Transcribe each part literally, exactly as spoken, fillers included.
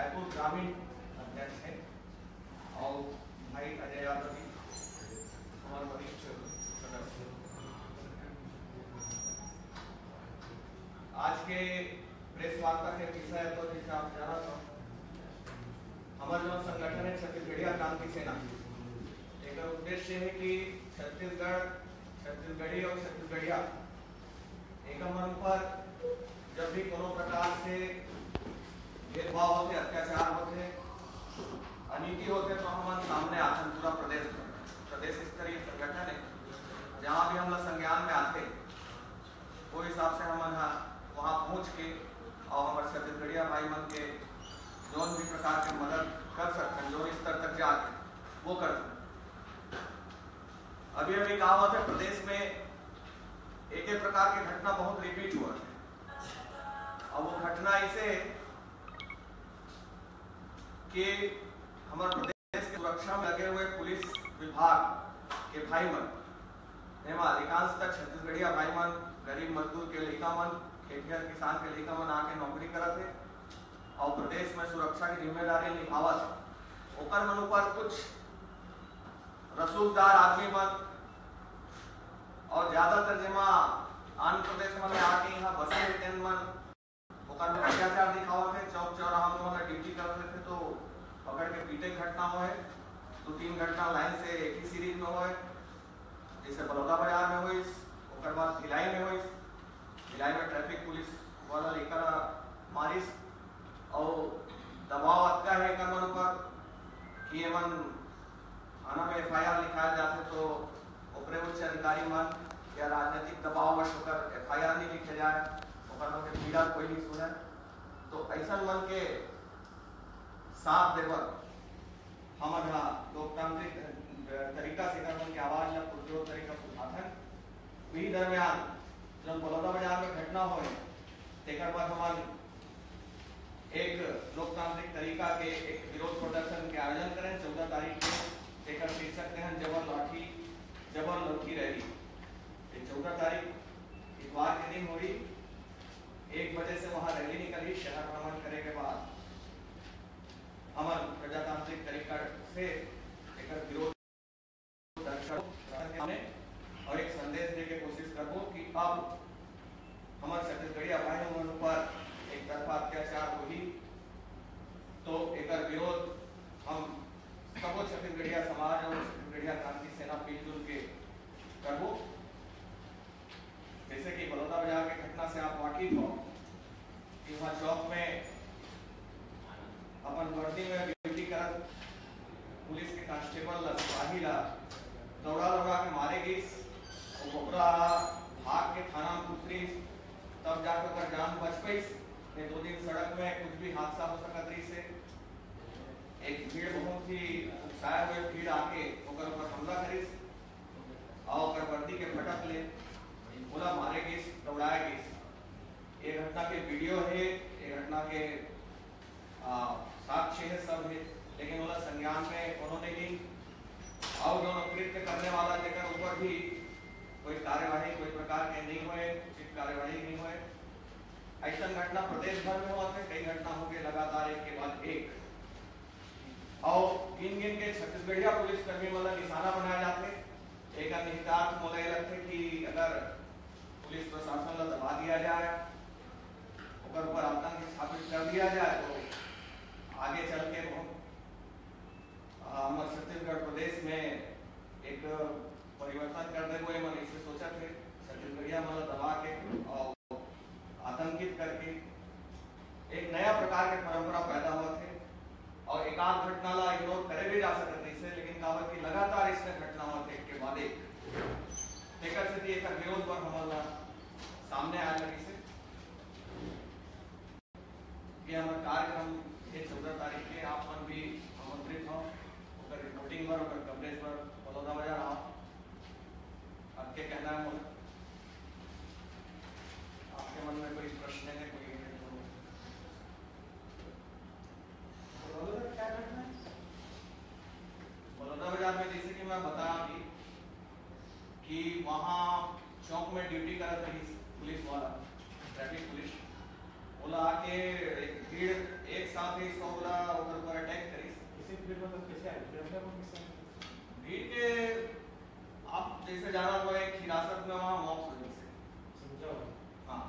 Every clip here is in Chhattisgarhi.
रायपुर ग्रामीण अध्यक्ष है और भाई अजय यादव जी, हमारे वरिष्ठ सदस्य। आज के प्रेस वार्ता के विषय तो जैसे आप जानत हो, हमारे जो संगठन है छत्तीसगढ़िया क्रांति सेना, एक उद्देश्य है कि छत्तीसगढ़, छत्तीसगढ़ी और छत्तीसगढ़िया एक मन पर जब भी कोनो प्रकार से भेदभाव होते, अत्याचार होते, अनीति होते, तो हमन सामने आथन पूरा प्रदेश में। प्रदेश स्तरीय संगठन है, जहाँ भी हमला संज्ञान में आते, वो हिसाब से हमन ह वहाँ पहुँच के और हमारे छत्तीसगढ़िया भाई मन के जौन भी प्रकार के मदद कर सकते हैं, जौन स्तर तक जाके वो करते हैं। अभी अभी का होता है, प्रदेश में एक एक प्रकार के घटना बहुत रिपीट हुआ है। और वो घटना ऐसे है कि हमारे प्रदेश के सुरक्षा में लगे हुए पुलिस विभाग के भाई मन, एमा अधिकांशतः छत्तीसगढ़िया भाई मन, गरीब मजदूर के लइका मन, खेतिहर किसान के लइका मन आके नौकरी करत हे और प्रदेश में सुरक्षा की जिम्मेदारी निभावत हे। ओकर मन ऊपर कुछ रसूखदार आदमी मन और ज्यादातर जेमा आंध्र प्रदेश मन में आके यहाँ बसे हे तेन मन ओकर में अत्याचार दिखावत हे। चौक चौराहा में ओला ड्यूटी करत रहिथे तो पकड़ के पीटे के घटना होए, दो तीन घटना लाइन से एक ही सीरीज में होए, जैसे बलौदा बाजार में होइस, ओकर बाद भिलाई में होइस, भिलाई में ट्रैफिक पुलिस वाला लइका ला मारिस और दबाव अतका है एकर मन ऊपर कि एमन थाना में एफआईआर लिखाए जाथे तो ओकरे उच्च अधिकारी मन या राजनीतिक दबाव वश ओकर एफआईआर नहीं लिखे जाए, ओकर मन के पीड़ा कोई नहीं सुने। तो ऐसन मन के साथ देवत हमन ह लोकतांत्रिक तरीका से एकर मन के आवाज ला पुरजोर तरीका से उठाथन। वही दरमियान जब बलौदा बाजार में घटना होए, तेकर बाद हमन एक लोकतांत्रिक तरीका के एक विरोध प्रदर्शन के आयोजन करें चौदह तारीख के। एकर शीर्षक देहन जबर लाठी, जबर लौठी रैली। ये चौदह तारीख इतवार के दिन होही। एक बजे से वहां रैली निकली। शहर भ्रमण करे के बाद हमन प्रजातांत्रिक तरीका से एकर विरोध दर्शकों के सामने और एक संदेश दे के कोशिश करबो कि अब हमर छत्तीसगढ़िया भाई मन ऊपर एक तरफा अत्याचार होही, तो एकर विरोध हम सबो छत्तीसगढ़िया समाज और छत्तीसगढ़िया क्रांति सेना मिलजुल के करबो। जैसे कि बलौदा बाजार के घटना से आप वाकिफ हो कि वहाँ चौक में अपन वर्दी में ड्यूटी करत पुलिस के कांस्टेबल ला, सिपाही ला दौड़ा दौड़ा के मारे गईस। वो बोकरा भाग के थाना में घुसरिस, तब जाके ओकर जान बच पाइस। ये दो दिन सड़क में कुछ भी हादसा हो सकत रहिस हे। एक भीड़, बहुत ही उकसाए हुए भीड़ आके ओकर ऊपर हमला करिस और ओकर वर्दी के फटक ले ओला मारे गईस, दौड़ाए गईस। ये घटना के वीडियो हे, ये घटना के आ, साक्ष्य हे, सब हे, लेकिन ओला संज्ञान में कोनो नहीं ली। और जो कृत्य करने वाला जेकर ऊपर भी कोई कार्यवाही कोई प्रकार के नहीं होए, उचित कार्यवाही नहीं होए। ऐसा घटना प्रदेश भर में होत हे, कई घटना हो गए लगातार एक के बाद एक। और गिन गिन के छत्तीसगढ़िया पुलिस कर्मी मन ला निशाना बनाए जाथे। एकर निहितार्थ मोला ये लगथे कि अगर पुलिस प्रशासन ला दबा दिया जाए, ओकर ऊपर आतंक स्थापित कर दिया जाए, तो आगे चल के बहुत, आ, हमर छत्तीसगढ़ प्रदेश में एक परिवर्तन कर देबो, ये मन ऐसे सोचत हे। छत्तीसगढ़िया मन ला दबा के और आतंकित करके एक नया प्रकार के परंपरा पैदा होत हे। और एकाध घटना ला इग्नोर करे भी जा सकत रहिस हे, लेकिन काबर कि लगातार इसने घटना होत हे एक के बाद एक, तेकर सेती एकर विरोध बर हमन ला सामने आए लगिस हे। ये हमर कार्यक्रम हे चौदह तारीख के, आप मन भी आमंत्रित हो ओकर रिपोर्टिंग बर, ओकर कवरेज बर बलौदा बाजार आओ। आपके कहना है मोला? आपके मन में कोई प्रश्न है, कोई है तो? बलौदा बाजार में जैसे कि मैं बताया अभी कि वहाँ चौक में ड्यूटी करत रहिस पुलिस वाला, ट्रैफिक पुलिस, ओला आके एक भीड़ एक साथ के सौ ला ओकर ऊपर अटैक करिस। किसी भीड़ मतलब कैसे आए? भीड़ में कौन किसका? भीड़ के आप जैसे जाना तो एक हिरासत में वहाँ मौत हो गई से। समझा हुआ। हाँ,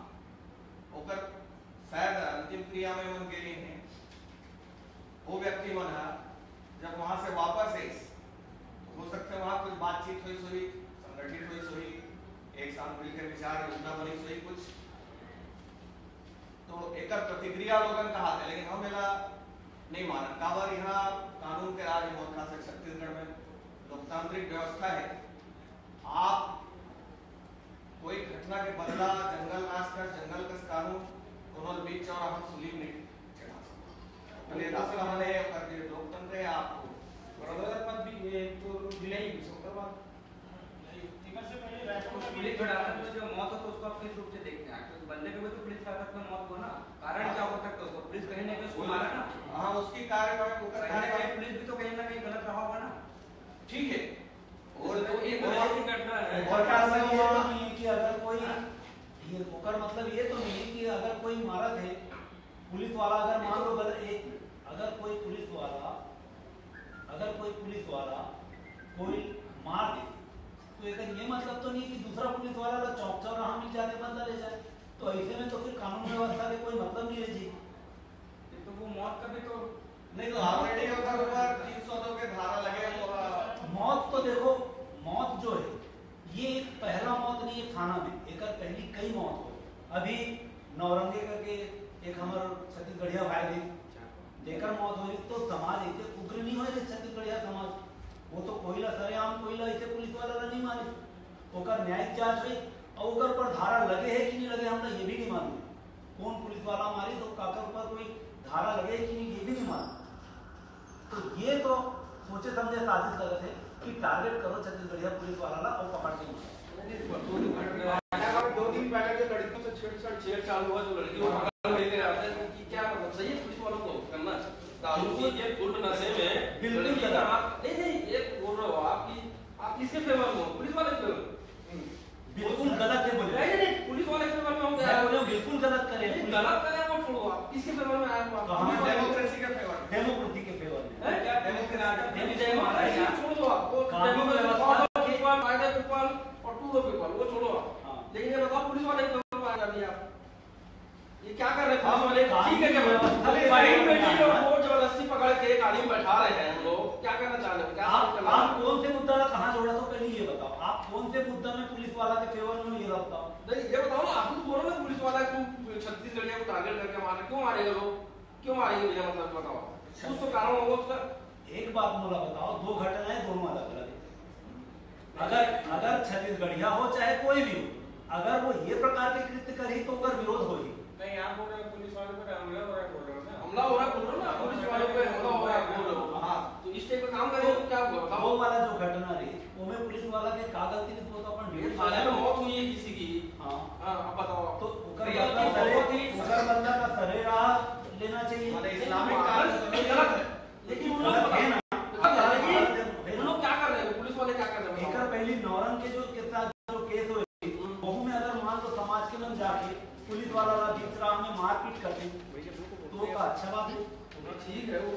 ओकर शायद अंतिम क्रिया में मन गे रहे हैं। वो व्यक्ति मन हा जब वहाँ से वापस आइस, तो हो सकता है वहाँ कुछ बातचीत हुई सोई, संगठित हुई सोई, एक साथ मिलकर विचार योजना बनी सोई कुछ। तो एकर प्रतिक्रिया लोगन कहा थे, लेकिन हम एला नहीं मानन। काबर यहाँ कानून के राज है, बहुत खास है छत्तीसगढ़ में लोकतांत्रिक व्यवस्था है। आप कोई घटना के बदला जंगल राज का, जंगल कस कानून, कोनो बीच चौराहा सुलीम नहीं चढ़ा सकता। ये राष्ट्र है, ओकर लिए लोकतंत्र है, आपको बड़ा गलत मत भी, ये तो दिलाई भी, ओकर बाद पुलिस हिरासत में जो मौत हो तो उसको आप किस रूप से देखते हैं? तो बंदे के भी तो पुलिस हिरासत में मौत हो ना, कारण क्या हो सकता है उसको? पुलिस कहीं ना कहीं उसको मारा ना। हाँ, उसकी कार्रवाई, ओकर कहीं ना कार्रवाई। कहीं पुलिस भी तो कहीं ना कहीं गलत रहा होगा ना। ठीक है, और तो एक और बहुत ही घटना है। और और क्या क्या हुआ? ये तो नहीं है कि अगर कोई, हाँ? ये ओकर मतलब ये तो नहीं है कि अगर कोई मारत है, पुलिस वाला अगर मान लो गलत, एक मिनट, अगर कोई पुलिस वाला, अगर कोई पुलिस वाला कोई मार दे, तो एकर ये मतलब तो नहीं कि दूसरा पुलिस वाला ला चौक चौराहा मिल जाके बदला ले जाए। तो ऐसे में तो फिर कानून व्यवस्था के कोई मतलब नहीं रह जी। ये तो वो मौत का भी तो नहीं, तो already ओकर ऊपर तीन सौ दो के धारा लगे हैं, तो मौत तो देखो, मौत जो है, ये एक पहला मौत नहीं है थाना में, एकर पहली कई मौत हो। अभी नौरंगे करके एक हमर छत्तीसगढ़िया भाई भी, जेकर मौत होई, तो समाज इतने उग्र नहीं होए रे छत्तीसगढ़िया समाज। वो तो कोई ला सरेआम, कोई ला ऐसे पुलिस वाला ला नहीं मारे, ओकर न्यायिक जांच हुई और ओकर पर धारा लगे है कि नहीं लगे, हमरा ये भी नहीं मालूम। कौन पुलिस वाला मारी तो काकर ऊपर कोई धारा लगे कि नहीं, ये भी नहीं मालूम। तो ये तो सोचे समझे साजिश लगत है कि टारगेट करो छत्तीसगढ़िया पुलिस वाला ला और पकड़ के मारो। दो दिन पहले जो लड़कियों से छेड़छाड़, छेड़छाड़ हुआ, जो लड़की को पकड़ लेके आते हैं, कि क्या मतलब सही है पुलिस वालों को करना? दारू पी के फुल नशे में बिल्कुल लड़की का गलत। हाथ, नहीं, नहीं, ये बोल रहा हूँ आपकी, आप किसके फेवर में हो? पुलिस वाले के फेवर में? बिल्कुल गलत है बोले। नहीं, नहीं, नहीं, पुलिस वाले के फेवर में हो मैं क्या? बोले हूँ, बिल्कुल गलत करे। नहीं, गलत करे वो छोड़ो, आप किसके फेवर में आए हो? तो हमें पुलिस वाले डेमोक्रेसी के फेवर में। डेमोक्रेसी के फेवर में। हैं? क्या डेमोक्रेसी? डेमोक्रेसी छोड़ो आप, वो कानून डेमोक्रेसी व्यवस्था और के people, by the people और to the people, वो छोड़ो आप। हाँ। लेकिन ये बताओ, पुलिस वाले के फेवर में आ जाओ आप। ये क्या कर रहे हैं पुलिस वाले? ठीक है, क्या बात? अरे, साइड में ठीक है, वो जबरदस्ती पकड़ के गाड़ी में बैठा रहे हैं हम लोग, क्या करना चाह रहे हो? क्या आप, करना आप चाह रहे हो? कौन से मुद्दा का कहाँ जोड़ा, तो पहले ये बताओ, आप कौन से मुद्दा में पुलिस वाला के फेवर में हो, ये बताओ। नहीं, ये बताओ ना, आप तो बोलो ना, पुलिस वाला को छत्तीसगढ़िया को टारगेट करके मार रहे, क्यों मारेंगे लोग? क्यों मारेंगे बिना मतलब, बताओ, कुछ तो कारण होगा उसका। एक बात मोला बताओ, दो घटना है, दोनों अलग अलग है। अगर, अगर छत्तीसगढ़िया हो चाहे कोई भी हो, अगर वो ये प्रकार के कृत्य करही तो ओकर विरोध होही। नहीं, आप बोल रहे हो पुलिस वालों पर हमला हो रहा है, बोल रहे हो ना? हमला हो रहा है, बोल रहे हो ना, पुलिस वालों पे हमला हो रहा है, बोल रहे हो। हाँ। तो इस टाइप का काम करें तो क्या हुआ, बताओ? वो वाला जो घटना रही, वो में पुलिस वाला के का गलती नहीं, वो तो अपन ये ड्यूटी थाने में मौत हुई है किसी की। हाँ। हाँ, अब बताओ आप। तो ओकर बदला सरे, ओकर बदला का सरे राह लेना चाहिए। मतलब इस्लामिक कानून गलत है। लेकिन उन लोग गलत है ना। लेकिन उन लोग क्या कर रहे हैं, पुलिस वाले क्या कर रहे हैं, बताओ? एकर पहली नौरंग के जो, के साथ जो केस हुए, वहू में अगर मान लो समाज के मन जाके पुलिस वाला ला बीच राह में मारपीट कर दे, तो का अच्छा बात है? ठीक है, वो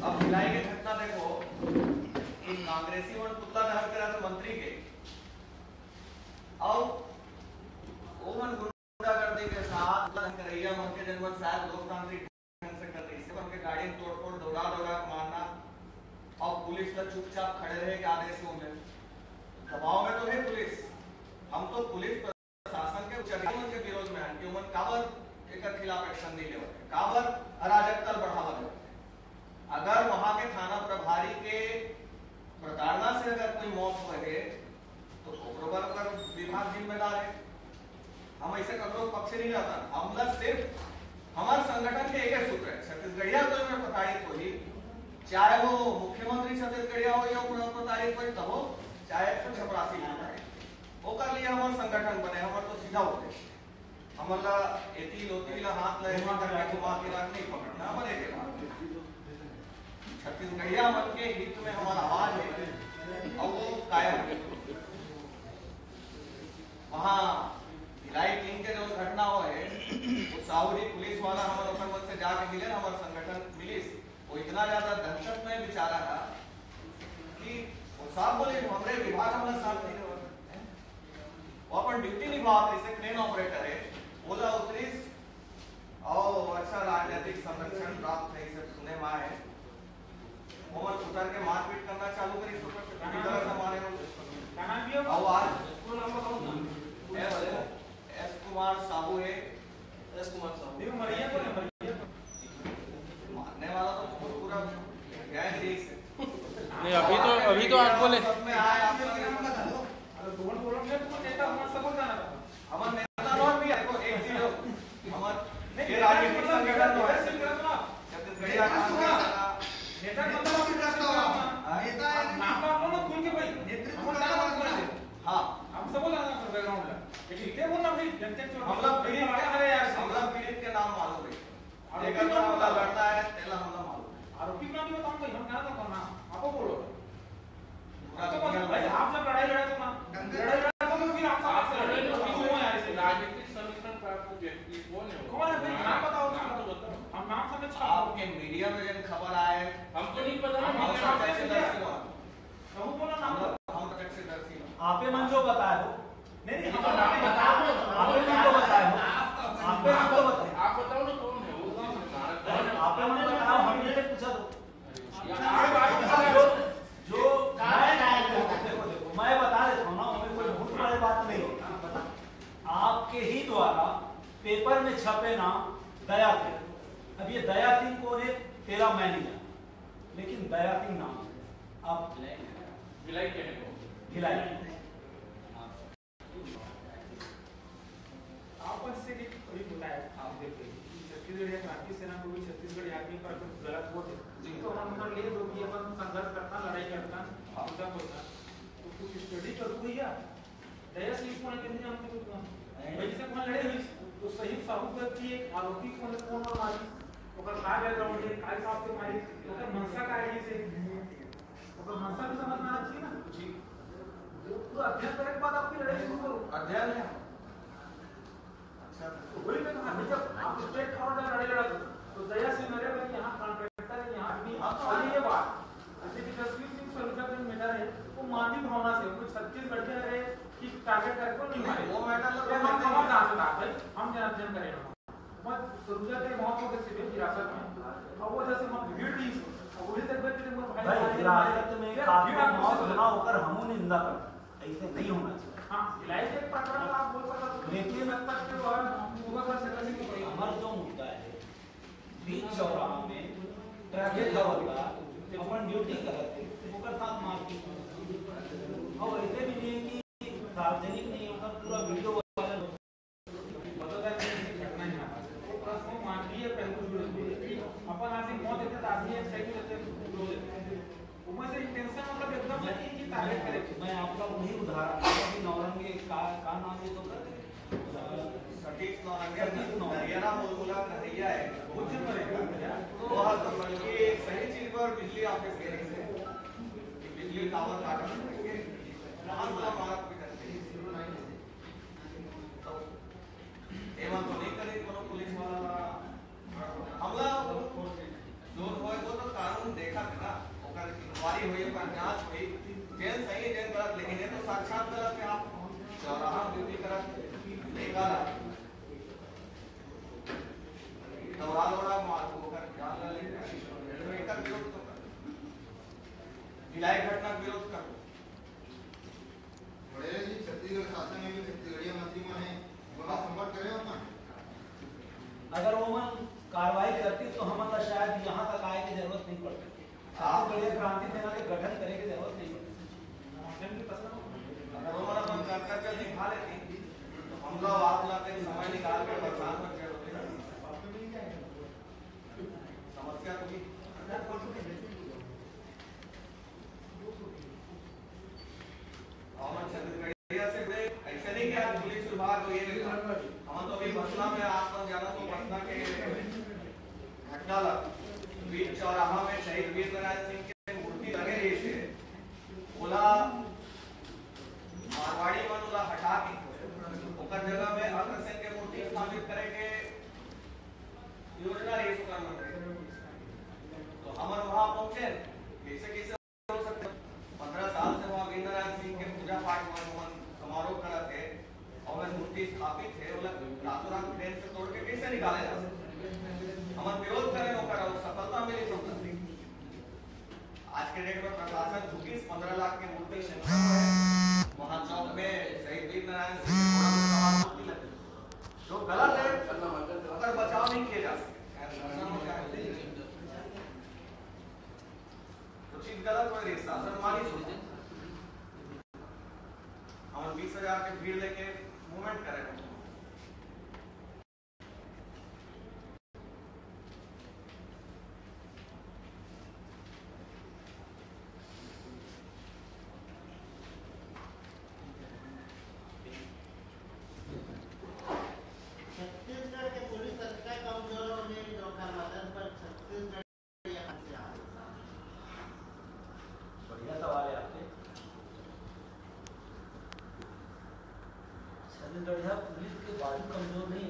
अब भिलाई के घटना देखो कि कांग्रेसी मन पुतला दहन करा थे मंत्री के, और वो मन गुंडागर्दी के साथ करैया मन के जनमन शायद लोकतांत्रिक ढंग से कर रही है, उनके गाड़ी में तोड़फोड़, दौड़ा दौड़ा के मारना, और पुलिस का चुपचाप खड़े रहे के आदेश हो में। दबाव में तो है पुलिस, हम तो पुलिस प्रशासन के उच्च अधिकारियों के विरोध में हैं कि उमन काबर एकर खिलाफ एक्शन नहीं लेवत है, काबर अराजकता बढ़ावा देवत है। अगर वहां के थाना प्रभारी के प्रताड़ना से अगर कोई मौत हुए है, तो ओकरो बर ओकर विभाग जिम्मेदार है। हम ऐसे ककरो पक्ष नहीं रहता। हमला सिर्फ हमार संगठन के एक सूत्र है, छत्तीसगढ़िया कोई में प्रताड़ित होही, चाहे वो मुख्यमंत्री छत्तीसगढ़िया हो या पूरा प्रताड़ित होही, तब हो, चाहे तो चपरासी प्रताड़ित हो, ओकर लिए हमार संगठन बने, हमार तो सीधा उद्देश्य। हमला एती लोती ला हाथ ला ऐसे करके घुमा के रख नहीं पकड़ना, हमारे के बात। छत्तीसगढ़िया मन के हित में हमारा आवाज है और वो कायम है। वहाँ भिलाई तीन के जो घटना हुआ है, वो साहू जी पुलिस वाला हमारे ऊपर मन से जाके मिले, इतना ज्यादा दहशत में बेचारा था कि वो साहब बोले, "हमरे विभाग हमला साथ नहीं देवत है।" वो अपन ड्यूटी निभावत रहिसे, क्रेन ऑपरेटर है, ओला उतरिस, और अच्छा राजनीतिक संरक्षण प्राप्त है, सब सुने में आए। वो मन उतर के मारपीट करना चालू करिस, ऊपर से पूरी तरह से मारे हो। क्या नाम भैया? और आज पूरा नाम बताओ ना। ए, बोले, एस कुमार साहू है। एस कुमार साहू। नहीं, मरिया को नहीं, मरिया को। मारने वाला तो पूरा गैंग है। नहीं, अभी तो, अभी तो आप बोले। सब में आए, आप लोग। अरे, दोन बोलो, मैं तुमको नेता हमारा सपोर्ट जाना था। हमारा नेता लोग भी आपको एक चीज हो, हमारा नहीं, ये नेता राजनीतिक मतलब संगठन तो है। नेता सिर्फ करत ना। छत्तीसगढ़ी आकांक्षा। नेता मतलब आप नेता है। नाम तो आप बोलो खुल के भाई। नेतृत्व हमारा करना नाम बोलो। हाँ। हम सबको जाना था बैकग्राउंड का। लेकिन ये बोलना भाई, जनता चोर हमला पीड़ित, हमारे यार। हमला पीड़ित के नाम मालूम है। आरोपी जेकर कौन नाम होता है? लड़ना है, तेला हमला मालूम है। आरोपी का भी बताऊं भाई, हम कहाँ था कौन? आपको बोलो। पूरा तो दुनिया भाई, में आप जब लड़ाई लड़ा तो ना, लड़ाई लड़ा तो फिर आप आप लड़ाई लड़ाई लड़ा तो क्यों यार इसे? राजनीतिक समीकरण प्राप्त व्यक्ति कौन है वो? कौन है भाई? नाम बताओ। नाम तो बताओ। हम नाम से छाप आपके मीडिया में जब खबर आए, हमको नहीं पता ना, हम मीडिया में प्रत्यक्षदर्शी हुआ। कहूँ बोला नाम हम बताओ। हम प्रत्यक्षदर्शी हुआ। आपे मन जो बताए हो। नहीं, नहीं, हम आपे मन तो बताए हो। आपे मन तो बताए हो। आप बताओ ना कौन है वो? आपे मन बताओ, हमने से पूछा तो। जो, जो मैं, देखो, देखो, मैं बता देता हूँ ना, हमें कोई बहुत बड़ी बात नहीं है। आपके ही द्वारा पेपर में छपे नाम दया सिंह। अब ये दया सिंह कौन है, तेरा मैं नहीं जानता, लेकिन दया सिंह नाम है। आप भिलाई के हैं वो? भिलाई। आप बस से भी कभी बताया, आप देखते हैं कि छत्तीसगढ़ या क्रांति सेना को भी छत्तीसगढ़ याद नहीं, पर कुछ गलत बोल दे। जी। तो हम उम्र ले दो कि अपन संघर्ष करता, लड़ाई करता, हाँ। ऐसा बोलता। तो कुछ स्टडी करो भैया। दया सिंह को लेकर नहीं जानते हो तुम? नहीं। भाई, जैसे कौन लड़े हुए, तो शहीद साहू का की एक आरोपी कौन है, कौन और मारी? ओकर का बैकग्राउंड है, का हिसाब से मारी, ओकर मंशा का है, से ओकर मंशा भी समझ में आना चाहिए ना। जी। वो पूरा अध्ययन करे के बाद आप फिर लड़ाई शुरू करो। अध्ययन है। अच्छा, तो वही मैं कहा, जब आप स्ट्रेट फॉरवर्ड लड़ाई लड़ा दो, तो दया सिंह, अरे भाई, यहाँ कॉन्ट्रैक्टर है, यहाँ आदमी, हाँ, तो खाली ये बात, जैसे कि जसवीर सिंह सलूजा का मैटर है, वो मानवीय भावना से, वो छत्तीसगढ़िया रहे कि टारगेट करके वो नहीं मारे। वो मैटर लगा, ये हम खबर कहाँ से लाते हैं? हम जन अध्ययन करें हम। बस सलूजा के मौत हो गई सिविल हिरासत में, और वो जैसे हम भीड़ थी, और वही तक बैठ के मोर भाई भाई, मारे, हिरासत में फिर काफी भीड़ मौत होना होकर हमू निंदा करते हैं। ऐसे नहीं होना चाहिए। हाँ, भिलाई के प्रकरण आप बोल सकते हो। लेकिन तक के बाद पूरा कर सकते हैं। हमारा जो मुद्दा है, बीच चौराहा में ट्रैफिक का बंदा अपन ड्यूटी करत है, ओकर साथ मारपीट। और ऐसे भी नहीं है कि सार्वजनिक नहीं होता, पूरा वीडियो वायरल होता। मतलब ऐसी घटना है ना, वो प्रश्न मानवीय पहलू जुड़े हुए हैं कि अपन आदमी मौत देते तो आदमी एक सही रहते हैं, वो से इंटेंशन मतलब एकदम से कि टारगेट करे। मैं आपका वही उदाहरण, अभी नौरंगे का, का नाम है तो कर, सतीश नौरंगे, सतीश नौरंगे। हरियाणा मूल मुला का भैया है। वो जन मरेगा क्या? वो हर तो बल्कि सही चीज पर बिजली ऑफिस के लिए से, बिजली टावर काटा, हर मुला मारा कोई करते हैं। तो एमा तो नहीं करे कोनो पुलिस वाला। हमला जो होय वो तो कानून देखत है ना, ओकर इंक्वायरी होई, ओकर जांच होई, जेन सही है, जेन गलत, लेकिन ये तो साक्षात गलत है। आप चौराहा ड्यूटी करत, देखा ला, दौड़ा दौड़ा मार, ओकर जान ला लेके, एकर विरोध तो कर, भिलाई घटना के विरोध कर। बड़े जी, छत्तीसगढ़ शासन में भी छत्तीसगढ़िया मंत्री मन हैं, वहाँ संपर्क करे हो अपन? अगर वो मन कार्रवाई करती तो हमन ला शायद यहाँ तक आए के जरूरत नहीं पड़ती। छत्तीसगढ़िया क्रांति सेना के गठन करे के जरूरत नहीं पड़ती। अगर वो मन अपन कर्तव्य निभा लेती तो हम लोग आप लाते समय निकाल के परेशान मत करो। समस्या तो भी और छत्तीसगढ़िया से जुड़े, ऐसे नहीं कि आज पुलिस विभाग और ये विभाग, हम तो अभी बसना में, आप लोग जाना तो बसना के घटना लग, बीच चौराहा में शहीद वीर नारायण सिंह के मूर्ति लगे रही थे, ओला मारवाड़ी मन ओला हटा के ओकर जगह में अग्रसेन के मूर्ति स्थापित करे के योजना रही सरकार मंत्री। तो हमन वहां पहुंचे, कैसे कैसे हो सकता है? पंद्रह साल से वहां वीर नारायण सिंह के पूजा पाठ, वहां हमन समारोह करत हे और वह मूर्ति स्थापित हे, ओला रातों रात crane से तोड़ के कैसे निकाले जा सकता है? हमन विरोध करें ओकर, और सफलता मिली तो। आज के डेट में प्रशासन झुकिस, पंद्रह लाख के मूर्ति शंकर में है, वहां चौक में शहीद वीर नारायण सिंह के घोड़ा में सवार मूर्ति लगी। जो गलत है, ओकर बचाव नहीं किया जा सकता। तो चीज गलत हो रही है, शासन मानिस हो। हमन बीस हजार के भीड़ लेके मूवमेंट करे। छत्तीसगढ़ के पुलिस अतका कमजोर हो गई, जो ओकर मदद पर छत्तीसगढ़ यहाँ से आ गई। बढ़िया सवाल है आपके। छत्तीसगढ़िया पुलिस के बाजू कमजोर नहीं,